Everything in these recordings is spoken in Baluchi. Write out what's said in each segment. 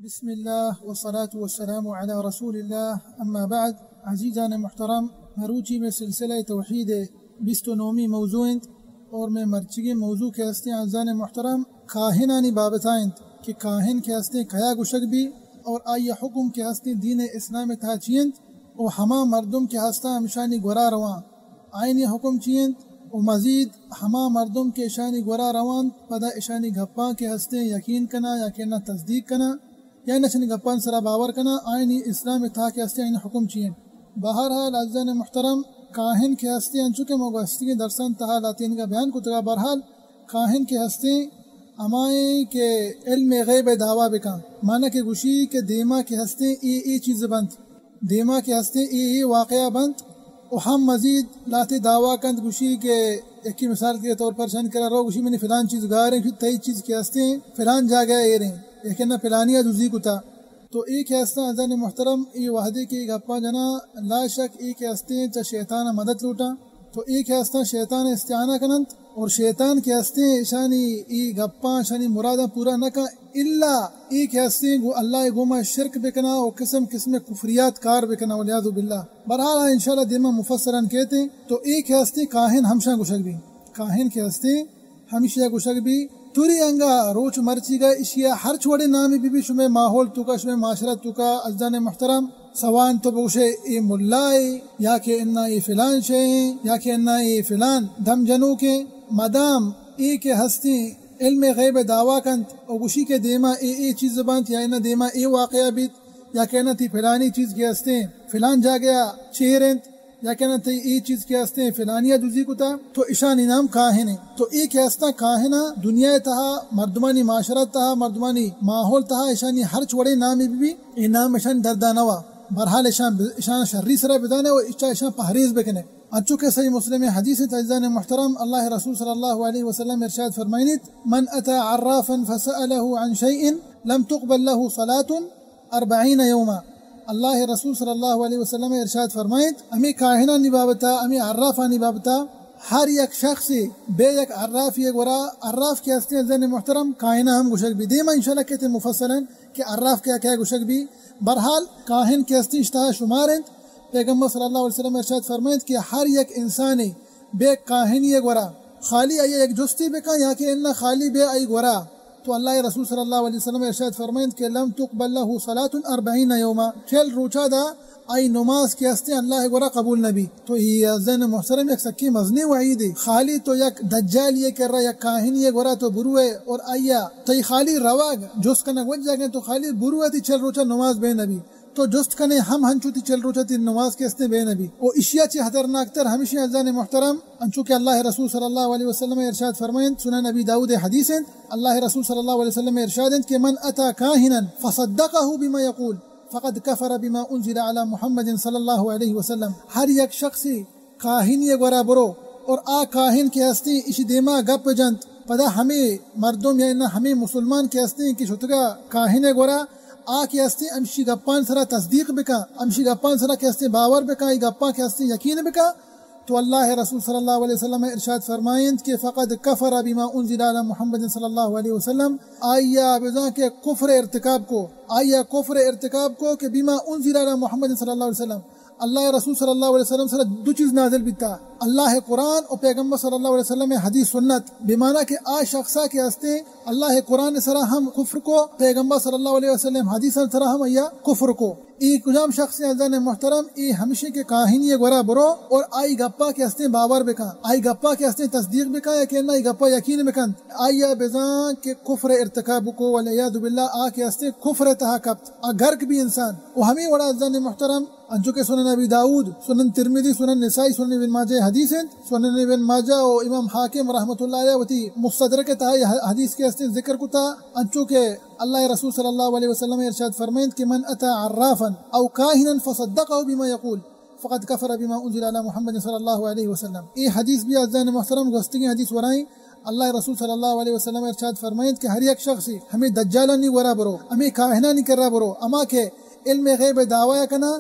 بسم اللہ والصلاة والسلام علی رسول اللہ، اما بعد۔ عزیزان محترم، مروچی مئے سلسلہ توحید بیست و نومی موضوع انت اور مئے مرچیگیں موضوع کہ ہستیں عزیزان محترم کاہنانی بابتا انت کہ کاہن کہ ہستیں کیا گوشگ بی اور آئی حکم کہ ہستیں دین اسلام تہا چی انت و ہما مردم کہ ہستاں ہمشانی گورا رواں آئینی حکم چی انت و مزید ہما مردم کہ اشانی گورا روانت پدا اشانی گپاں کہ ہستیں یقین کنا یا کہ نہ تصدیق کنا یا نہ اشانی گپان سرا باور کنا، آئینی اسلام تہا کہ ہستیں آئینی حکم چی انت۔ بہرحال عزیزان محترم، کاہن کہ ہستیں انچو کہ ما گوستگیں درسان تہا لاتینگا بیان کتگا، بہرحال کاہن کہ ہستیں ہمائیں کہ علم غیب دعویٰ بکن، معنی کہ گوشی کہ دیما کہ ہستیں اے اے چیز بنت، دیما کہ ہستیں اے اے واقعہ بنت و ہم مزید لاتے دعویٰ کنت گوشی کہ یکی مثال کے طور پر شان کرا رو گوشی منی فلان چیز گاریں، گوشی تئی چیز کہ ہستیں فلان جاگہ ایریں، یکی نہ فلانیا دزی کتا۔ تو اے کہ ہستاں عزیزان محترم، اے وہدے کہ اے گپاں جناں، لا شک اے کہ ہستیں چہ شیطان مدد لوٹاں۔ تو اے کہ ہستاں شیطان استعانہ کننت اور شیطان کہ ہستیں اشانی اے گپاں اشانی مراداں پورا نہ کن، الا اے کہ ہستیں گو اللہ گوما شرک بکنا و قسم قسم کفریات کار بکنا، والعیاذ باللہ۔ بہرحال انشاءاللہ دیما مفسران کہتے۔ تو اے کہ ہستیں کاہن ہمشاں گوشگ بی، کاہن کہ ہستیں ہمیشی ء گوشگ بی، توری انگا روچ مرچیگا اشی ء ہرچ وڑیں نامے بہ بی، شمئے ماحول توکا، شمئے معاشرہ توکا، عزیزان محترم، سواء تو بگوشے اے ملا اے یا کہ انا اے فلان شے ایں یا کہ انا اے فلان دم جنوکیں، مدام اے کہ ہستیں علم غیب دعویٰ کنت و گوشی کہ دیما اے اے چیز بنت یا انا دیما اے واقعہ بیت یا کہ انا تی فلانی چیز کہ ہستیں فلان جاگہ چیر انت، یا کہ نہ تئی اے چیز کہ ہستیں فلانی ء دزی کتا، تو اشانی نام کاہن انت۔ تو اے کہ ہستاں کاہن ء دنیا ء تہا، مردمانی معاشرہ تہا، مردمانی ماحول تہا اشانی ہرچ وڑیں نامے بہ بی، اے نام اشانی دردا نوا۔ بہرحال اشان ب-، اشان شری سرا بدانے و اچا اشان پہریز بکنے۔ انچو کہ صحیح مسلم حدیث انت عزیزان محترم، اللہ رسول صلی اللہ علیہ وسلم ارشاد فرمائنیت، من اتى عرافا فسأله عن شيء لم تقبل له صلاة اربعین یوما۔ اللہ رسول صلی اللہ علیہ وسلم ارشاد فرمائیت، ہمیں کاہنانی بابتا، ہمیں عرافانی بابتا، ہر یک شخص بے یک عرافی گورا، عراف کہ ہستیں عزیزان محترم کاہنا ہم گوشگ بی۔ دیما انشاءاللہ کہتے مفصلا کہ عراف کیا کیا گوشگ بی۔ بہرحال کاہن کہ ہستیں اشتہا شمار انت۔ پیغمبر صلی اللہ علیہ وسلم ارشاد فرمائیت کہ ہر یک انسانے بے کاہنی گورا خالی آئی یک جستی بکن یا کہ انا خالی بے آئی گورا، تو اللہ رسول صلی اللہ علیہ وسلم ارشاد فرمائنت کہ لم تقبل له صلاة اربعین یوما، چل روچا دا آئی نماز کہ ہستیں اللہ گورا قبول نبی۔ تو یہ عزیزان محترم یک سکی مزنی وعید ہے۔ خالی تو یک دجالی کرا، یک کاہنی گورا تو بروے اور آیا تئی خالی رواگ جست کنگ وجہ گئے، تو خالی بروے تی چل روچا نماز بے نبی۔ تو جست کنے ہم ہنچو تی چل روچا تی نماز کہ ہستیں بے نبی۔ و اشیا چی خطرناک تر ہمیشی عزیزان محترم، انچو کہ اللہ رسول صلی اللہ علیہ وسلم ارشاد فرمائنت، سنن ابی داؤد حدیث انت، اللہ رسول صلی اللہ علیہ وسلم ارشاد انت کہ من اتی کاہنا فصدقه بما یقول فقد کفر بما انزل علی محمد صلی اللہ علیہ وسلم۔ ہر یک شخصی کاہنی گورا برو اور آ کاہن کہ ہستیں اشی دیما گپ جنت، پدا ہمیں مردم یا نہ ہمیں مسلمان کہ ہستیں کہ شتگا کاہن گورا، آ کہ ہستیں ہمشی گپان سرا تصدیق بکا، ہمشی گپان سرا کہ ہستیں باور بکا، ای گپان کہ ہستیں یقین بکا، تو اللہ رسول صلی اللہ علیہ وسلم ارشاد فرمائنت کہ فقد کفر بما انزل علی محمد صلی اللہ علیہ وسلم، آیا بزاں کہ کفر ارتکاب کو، آیا کفر ارتکاب کو کہ بما انزل علی محمد صلی اللہ علیہ وسلم، اللہ رسول صلی اللہ علیہ وسلم سرا دو چیز نازل بیتا، اللہ قرآن و پیغمبر صلی اللہ علیہ وسلم حدیث سنت، بمانا کہ آ شخصا کہ ہستیں اللہ قرآن سرا ہم کفر کو، پیغمبر صلی اللہ علیہ وسلم حدیث سرا ہم یا کفر کو۔ ای کجام شخص عزیزان محترم، ای ہمشی کہ کاہنی گورا برو اور آئی گپا کہ ہستیں باور بکا، آئی گپا کہ ہستیں تصدیق بکا یا کہ نہ ای گپا یقین بکن، آیا بزاں کہ کفر ارتکاب کو، والعیاذ باللہ، آ کہ ہستیں کفر تہا کپت، آ گرک بی انسان۔ و ہمیں وڑا عزیزان محترم، انچو کہ سنن ابی داؤد، سنن ترمذی، سنن نسائی، سنن ابن ماجہ حدیث انت۔ سنن ابن ماجہ و امام حاکم رحمۃ اللہ علیہ وتی مستدرک تہا یہ حدیث کہ ہستیں ذکر کتا، انچو کہ اللہ رسول صلی اللہ علیہ وسلم ارشاد فرمائنت کہ من اتی عرافا او کاہنا فصدقه بما یقول فقد کفر بما انزل علی محمد صلی اللہ علیہ وسلم۔ اے حدیث بی عزیزان محترم گوستگیں حدیث ورائیں۔ اللہ رسول صلی اللہ علیہ وسلم ارشاد فرمائنت کہ ہر یک شخصی ہمیں دجالانی گورا برو، ہمیں کاہنانی کرا برو، اما کہ علم غیب دعوی کنا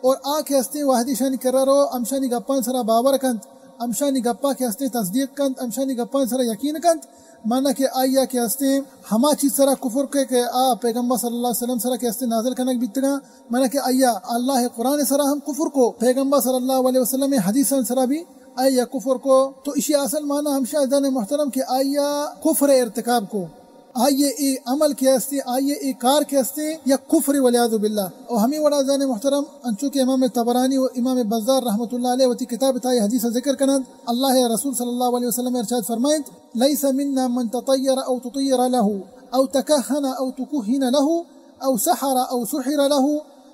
اور آ کہ ہستیں وہدی شانی کرا رو، ہمشانی گپان سرا باور کنت، ہمشانی گپا کہ ہستیں تصدیق کنت، ہمشانی گپانی سرا یقین کنت، مانا کہ آئیا کہ ہستیں ہما چیز سرا کفر کے کہ آ پیغمبر صلی اللہ علیہ وسلم سرا کہ ہستیں نازل کنگ بیتگاں، مانا کہ آئیا اللہ قرآن سرا ہم کفر کو، پیغمبر صلی اللہ علیہ وسلم حدیثاں سرا بھی آئیا کفر کو۔ تو اشی اصل مانا ہمشہ عزیزان محترم کہ آئیا کفر ارتکاب کو۔ آئیے اے عمل کہ ہستیں، آئیے اے کار کہ ہستیں، یک کفر والعیاذ باللہ۔ اور ہمیں وڑا عزیزان محترم، انچو کہ امام طبرانی و امام بزار رحمۃ اللہ علیہ وتی کتاب تہا اے حدیث ذکر کنند، اللہ رسول صلی اللہ علیہ وسلم ارشاد فرمائند، لیس منا من تطیر او تطیر له، او تکہن او تکہن له، او سحر او سحر له،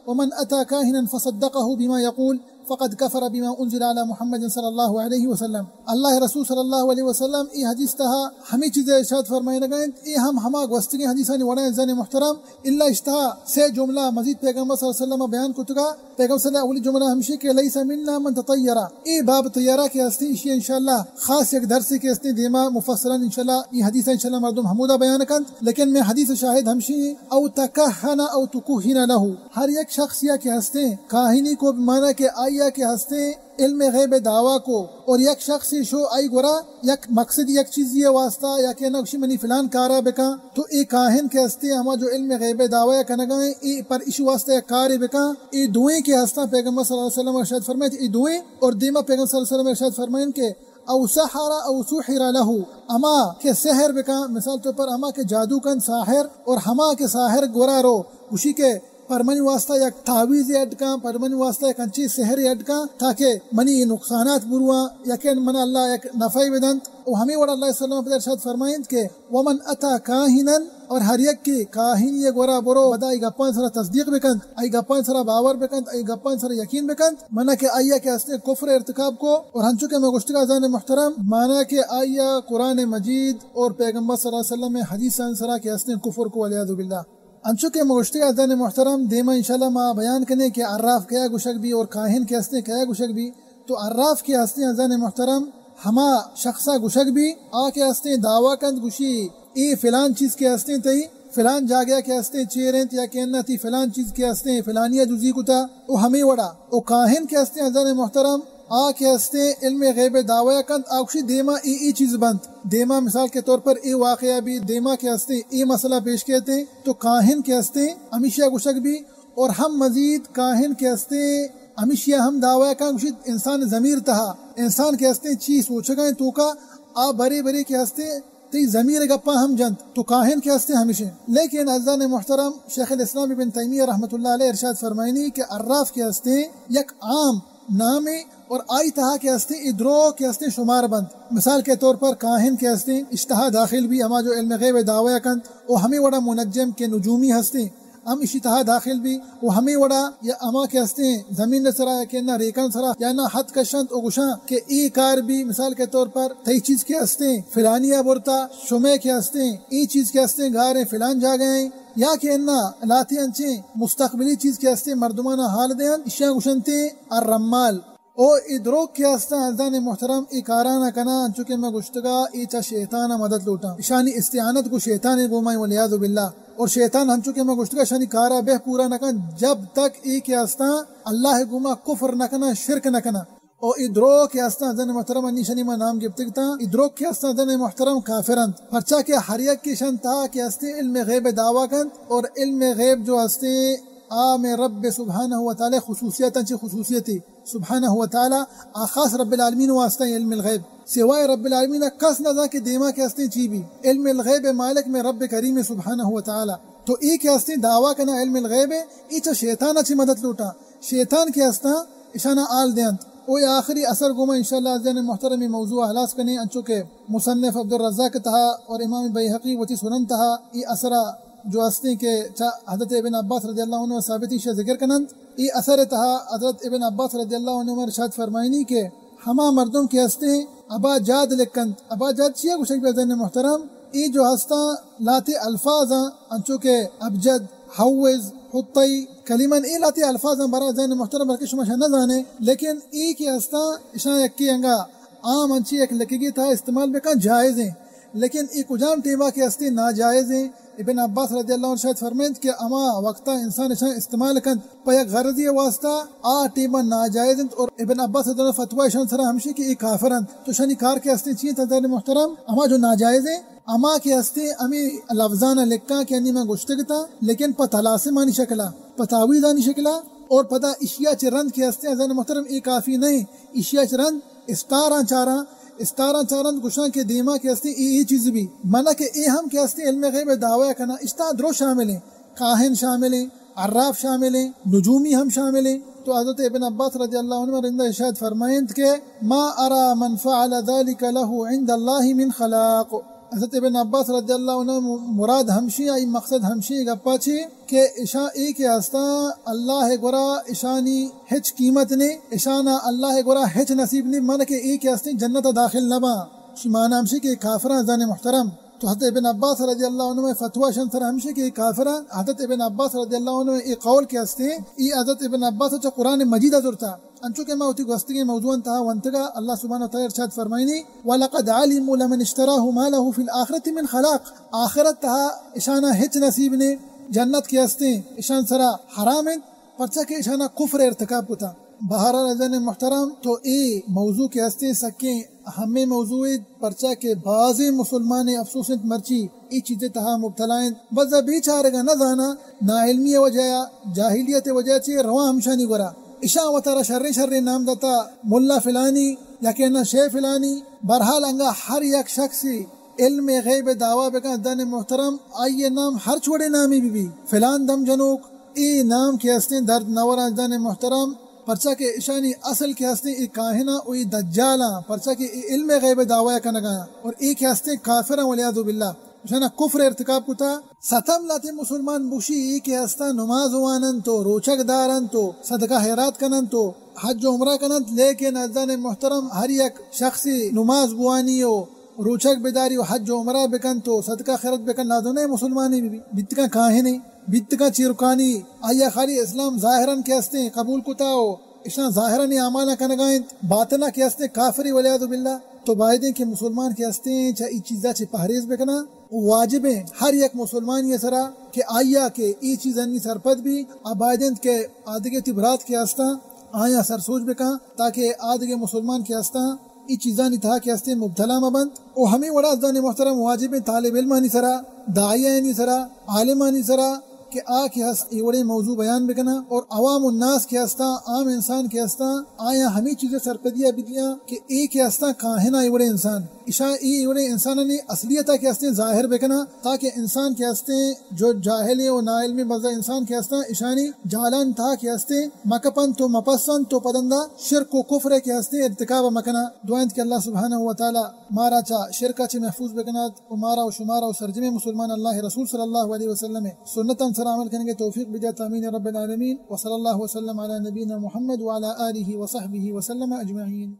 ومن اتی کاہنا فصدقه بما یقول، فقد کفر بما انزل علی محمد صلی اللہ علیہ وسلم۔ اللہ رسول صلی اللہ علیہ وسلم اے حدیث تہا ہمیں چیز ارشاد فرمائنگ انت، اے ہم ہما گوستگیں حدیثانی وڑا عزیزان محترم، الا اشتہا سے جملہ مزید پیغمبر صلی اللہ علیہ وسلم بیان کتگا۔ پیغمبر صلی اللہ علیہ وسلم اولی جملہ ہمشی کہ لیس منا من تطیر، اے باب طیرہ کہ ہستیں، اشی انشاءاللہ خاص یک درسے کہ ہستیں دیما مفصلا انشاءاللہ اے حدیث انشاءاللہ مردم ہمودا بیان کنت، لیکن میں حدیث شاہد ہمشی او تکہن او تکہن له، ہر یک شخص یا کہ ہستیں کاہنی کو، بمانا کہ آئیا کہ ہستیں علم غیب دعویٰ کو، اور یک شخص شو آئی گورا یک مقصد، یک چیزی واسطہ، یا کہ نہ گوشی منی فلان کارا بکن، تو اے کاہن کہ ہستیں ہما جو علم غیب دعویٰ کنگا ہیں، اے پر اشی واسطہ یک کارے بکن۔ اے دوئیں کہ ہستاں پیغمبر صلی اللہ علیہ وسلم ارشاد فرمائیت، اے دوئیں، اور دیما پیغمبر صلی اللہ علیہ وسلم ارشاد فرمائیں کہ او سحر او سحر له، ہما کہ سحر بکن، مثال طور پر ہما کہ جادو کن ساحر، اور ہما کہ ساحر گورا رو گوشی کہ پر منی واسطہ یک تعویذے اڈ کن، پر منی واسطہ یک انچیں سحرے اڈ کن تاکہ منی اے نقصانات برواں، یقیناً من اللہ یک نفعے بدنت۔ و ہمیں وڑا اللہ صلی اللہ علیہ وسلم ارشاد فرمائینت کہ ومن اتی کاہنا، اور ہر یک کہ کاہنی گورا برو، پدا آئی گپان سرا تصدیق بکنت، آئی گپان سرا باور بکنت، آئی گپان سرا یقین بکنت، منا کہ آئیا کہ ہستیں کفر ارتکاب کو۔ اور ہنچو کہ میں گوشتگا عزیزان محترم، مانا کہ آئیا قرآن مجید اور پیغمبر صلی اللہ علیہ وسلم حدیثان سرا کہ ہستیں کفر کو، والعیاذ باللہ۔ انچو کہ ما گوشتگ عزیزان محترم، دیما انشاءاللہ ما بیان کنیں کہ عراف کیا گوشگ بی اور کاہن کہ ہستیں کیا گوشگ بی۔ تو عراف کہ ہستیں عزیزان محترم، ہما شخصا گوشگ بی، آ کہ ہستیں دعویٰ کنت گوشی اے فلان چیز کہ ہستیں تئی فلان جاگہ کہ ہستیں چیر انت، یا کہ انہ تئی فلان چیز کہ ہستیں فلانیا جزی کتا، او ہمیں وڑا۔ او کاہن کہ ہستیں عزیزان محترم، آ کہ ہستیں علم غیب دعویٰ کنت، آ گوشی دیما اے اے چیز بنت، دیما مثال کے طور پر اے واقعہ بی، دیما کہ ہستیں اے مسئلہ پیش کیتے، تو کاہن کہ ہستیں ہمیشیا گوشگ بی۔ اور ہم مزید کاہن کہ ہستیں ہمیشیا ہم دعویٰ کن، گوشی انسان ضمیر تہا، انسان کہ ہستیں چی سوچگا ہیں توکا، آ برے برے کہ ہستیں تئی ضمیر گپا ہم جنت، تو کاہن کہ ہستیں ہمیشیں۔ لیکن عزیزان محترم، شیخ الاسلام ابن تیمیہ رحمۃ اللہ علیہ ارشاد فرمائنی کہ عراف کہ ہستیں یک عام نامے اور آئی تہا کہ ہستیں اے دروہ کہ ہستیں شمار بنت۔ مثال کے طور پر کاہن کہ ہستیں اشی تہا داخل بی، ہما جو علم غیب دعویٰ کنت، و ہمیں وڑا منجم کہ نجومی ہستیں ہم اشی تہا داخل بی، و ہمیں وڑا یا ہما کہ ہستیں زمین سرا یا کہ نہ ریکان سرا یا نہ حد کشنت و گوشاں کہ اے کار بی، مثال کے طور پر تئی چیز کہ ہستیں فلانیا برتا، شمے کہ ہستیں اے چیز کہ ہستیں گاریں فلان جاگہ ہیں، یا کہ انہ لاتے انچیں مستقبلی چیز کہ ہستیں مردمانا حال دیان، اشیاں گوشنتے الرمال۔ او اے دروگ کہ ہستاں عزیزان محترم، اے کارانا کناں، انچو کہ میں گوشتگا اے چا شیطانا مدد لوٹاں، اشانی استعانت گو شیطان گومائیں والعیاذ باللہ۔ اور شیطان انچو کہ میں گوشتگا اشانی کارا بہ پورا نہ کن جب تک اے کہ ہستاں اللہ گوما کفر نہ کناں، شرک نہ کناں۔ او اے دروگ کہ ہستاں عزیزان محترم، انی شنی ما نام گپتگ تاں، اے دروگ کہ ہستاں عزیزان محترم کافر انت، پرچا کہ ہر یک کہ شن تہا کہ ہستیں علم غیب دعویٰ کنت، اور علم غیب جو ہستیں آ میں رب سبحانہ و تعالی خصوصیتاں چی خصوصیتی سبحانہ و تعالی، آ خاص رب العالمین واسطہ علم الغیب، سوائے رب العالمین کس نہ زان کہ دیما کہ ہستیں چی بی، علم الغیب مالک میں رب کریم سبحانہ و تعالی۔ تو اے کہ ہستیں دعویٰ کنا علم الغیب، اے چا شیطانا چی مدد لوٹاں۔ شیطان کہ ہستاں اشانا حال دیانت۔ او اے آخری اثر گوما انشاءاللہ عزیزان محترم اے موضوع خلاص کنیں، انچو کہ مصنف عبدالرزاق تہا اور امام بیہقی وتی سنن تہا اے اثرا جو ہستیں کہ چا حضرت ابن عباس رضی اللہ عنہ ثابت ایشا ذکر کنند۔ اے اثر تہا حضرت ابن عباس رضی اللہ عنہ ارشاد فرمائنی کہ ہما مردم کہ ہستیں ابا جاد لکھنت، ابا جاد چیا گوشگ بی عزیزان محترم؟ اے جو ہستاں لاتے الفاظاں، انچو کہ ابجد، حوز، حطی، کلیمن، اے لاتے الفاظاں برا عزیزان محترم بلکہ شما شاہ نہ زانے، لیکن اے کہ ہستاں اشاں یکی انگا عام انچی یک لکگی تہا استعمال بکن جائز ہیں، لیکن اے کجام ٹیما کہ ہستیں ناجائز ہیں، ابن عباس رضی اللہ عنہ شاید فرمائنت کہ ہما وقتا انسان اشان استعمال کنت پہ یک غرضی واسطہ، آ ٹیما ناجائز انت۔ اور ابن عباس رضی اللہ عنہ فتویٰ اشان سرا ہمشی کہ اے کافر انت۔ تو اشانی کار کہ ہستیں چی انت عزیزان محترم؟ ہما جو ناجائز ہیں، ہما کہ ہستیں ہمیں لفظانا لکھاں کہ انی من گوشتگ اتاں، لیکن پہ طلاسمانی شکلا، پہ تعویذانی شکلا، اور پدا اشیا چہ رند کہ ہستیں عزیزان محترم اے کافی نہیں، اشیا چہ رند استاراں چاراں، استاراں چاراں گوشاں کہ دیما کہ ہستیں اے، اے چیز بھی۔ منا کہ اے ہم کہ ہستیں علم غیب دعوی کناں، اشتا درو شامل ہیں، کاہن شامل ہیں، عراف شامل ہیں، نجومی ہم شامل ہیں۔ تو حضرت ابن عباس رضی اللہ عنہ رندا ارشاد فرمائنت کہ ما ارى من فعل ذلك له عند الله من خلاق۔ حضرت ابن عباس رضی اللہ عنہ مراد ہمشی، آئی مقصد ہمشی گپا چی کہ اشاں اے کہ ہستاں اللہ گورا اشانی ہچ قیمت نے، اشانا اللہ گورا ہچ نصیب نے، من کہ اے کہ ہستیں جنت داخل نہ باں۔ شی معنی ہمشی کہ کافراں عزیزان محترم۔ تو حضرت ابن عباس رضی اللہ عنہ فتویٰ شان سر ہمشی کہ کافراں۔ حضرت ابن عباس رضی اللہ عنہ اے قول کہ ہستیں، اے حضرت ابن عباس چہ قرآن مجید زرتا۔ انچو کہ ما وتی گوستگیں موضوعاں تہا ونتگا، اللہ سبحانہ و تعالی ارشاد فرمائنی، ولقد علموا لمن اشتراه ما له في الآخرة من خلاق۔ آخرت تہا اشانا ہچ نصیب نے، جنت کہ ہستیں اشان سرا حرام انت، پرچا کہ اشانا کفر ارتکاب کتا۔ بہرحال عزیزان محترم، تو اے موضوع کہ ہستیں سکیں ہمیں موضوع، پرچا کہ بازیں مسلمان افسوس انت مرچی اے چیزے تہا مبتلا انت۔ بزاں بیچارگا نہ زانا، ناعلمی وجہ یا جاہلیت وجہ چی رواں ہمشانی گورا۔ اشاں وتارا شریں شریں نام داتا، ملا فلانی، یا کہ نہ شے فلانی۔ بہرحال انگا ہر یک شخصی علم غیب دعوی بکن عزیزان محترم، آئی نام ہر چوڑے نامی بی بی، فلان دم جنوک، اے نام کہ ہستیں درد نہ وراں عزیزان محترم، پرچا کہ اشانی اصل کہ ہستیں اے کاہناں و اے دجالاں، پرچا کہ اے علم غیب دعوی کنگا اور اے کہ ہستیں کافراں والعیاذ باللہ، اشانا کفر ارتکاب کتا۔ ستم لہتے مسلمان بوشی اے کہ ہستاں نماز واننت و روچگ دارنت و صدقہ خیرات کننت و حج و عمرہ کننت، لیکن عزیزان محترم ہر یک شخصی نماز بوانی و روچگ بداری و حج و عمرہ بکنت و صدقہ خیرات بکن، لازم نہ مسلمانی بی، بیتگاں کاہنے، بیتگاں چیرکانی، آیا خالی اسلام ظاہراً کہ ہستیں قبول کتا و اشاں ظاہراً اے اعمالاں کنگا انت، باطنا کہ ہستیں کافری والعیاذ باللہ۔ تو بایدیں کہ مسلمان کہ ہستیں چہ اے چیزا چہ پہریز بکناں۔ واجبیں ہر یک مسلمانی سرا کہ آیا کہ اے چیزانی سرپد بی، آ باید انت کہ آدگہ تی برات کہ ہستاں آیاں سرسوج بکاں، تاکہ آدگہ مسلمان کہ ہستاں اے چیزانی تہا کہ ہستیں مبتلا مہ بنت۔ و ہمے وڑا عزیزان محترم واجبیں طالب علمانی سرا، داعیانی سرا، عالمانی سرا کہ آ کہ ہست اے وڑیں موضوع بیان بکناں اور عوام الناس کہ ہستاں، عام انسان کہ ہستاں، آیاں ہمے چیزے سرپدیا بدیاں کہ اے کہ ہستاں کاہنا اے وڑیں انسان، اشاں اے وڑیں انسانانی اصلیتا کہ ہستیں ظاہر بکناں، تاکہ انسان کہ ہستیں جو جاہلیں و ناعلمیں بزاں انسان کہ ہستاں اشانی جالان تہا کہ ہستیں مکپنت و مپسنت و پدندا شرک و کفرے کہ ہستیں ارتکاب مکناں۔ دعا انت کہ اللہ سبحانہ و تعالی مارا چہ شرکا چہ محفوظ بکنات و مارا و شمارا و سرجمیں مسلمان اللہ رسول صلی اللہ علیہ وسلم سنتاں سر عمل کنگے توفیق بدیات۔ آمین رب العالمین۔ وصلی اللہ وسلم علی نبینا محمد وعلی آلہ وصحبہ وسلم اجمعین۔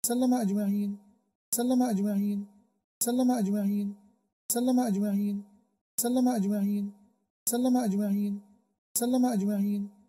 سلم اجمعین۔ سلم اجمعین۔ سلم اجمعین۔ سلم اجمعین۔ سلم اجمعین۔ سلم اجمعین۔ سلم اجمعین۔